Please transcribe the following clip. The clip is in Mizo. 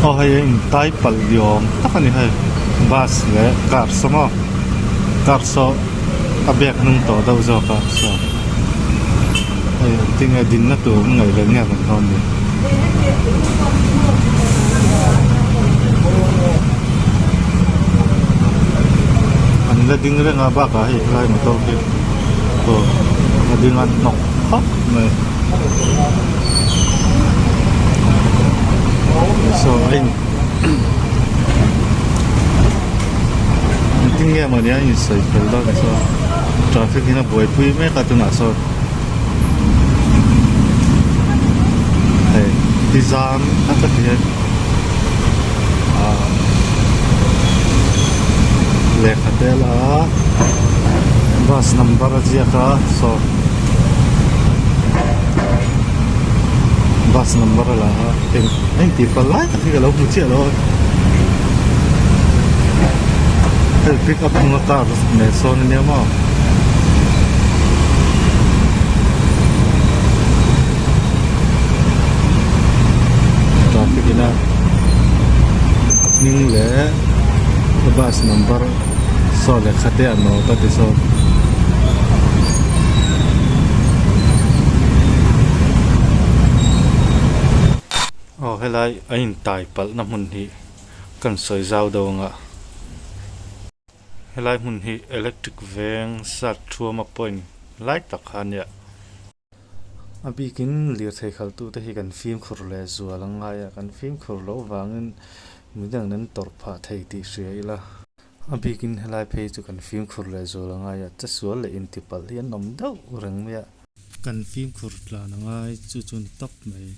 Aw hei a intai palh ni awm tak a ni hei bus leh car saw maw car saw a bag hnung tawh deuh zawk a saw hei engtin nge dinna tur an ngaih ve nge rawn dawn ni. An la ding reng a bakah hei helai motor hi aw a ding a hnawk khawp mai. Saw a in engtin nge mawni a insawi fel dawn ni saw traffic in a buaipui mek a tunah sawn hei ti zam a ka ti hian ah lehkha te la a bus number a ziak a saw. Bus number a la a eng eng tih pal lai tak hi ka lo hmu chiah lo a hei pick up hnunga car nen sawn ania maw traffic in a hming leh bus number saw lehkha te an awm ka ti sawn. Aw helai a intai palh na hmun hi kan sawi zau deuh ang a helai hmun hi electric veng zat thuama point lai tak kha a nia. A bikin lirthei khalhtute hi kan fimkhur leh zual ang ngai a kan fimkhur loh vangin midang an tawrh phah thei tih hria ila. A bikin helai phei chu kan fimkhur leh zual a ngai a, chesual leh intipalh hi an awm deuh reng mai a. Kan fimkhur tlan a ngai chu chu ni tawp mai.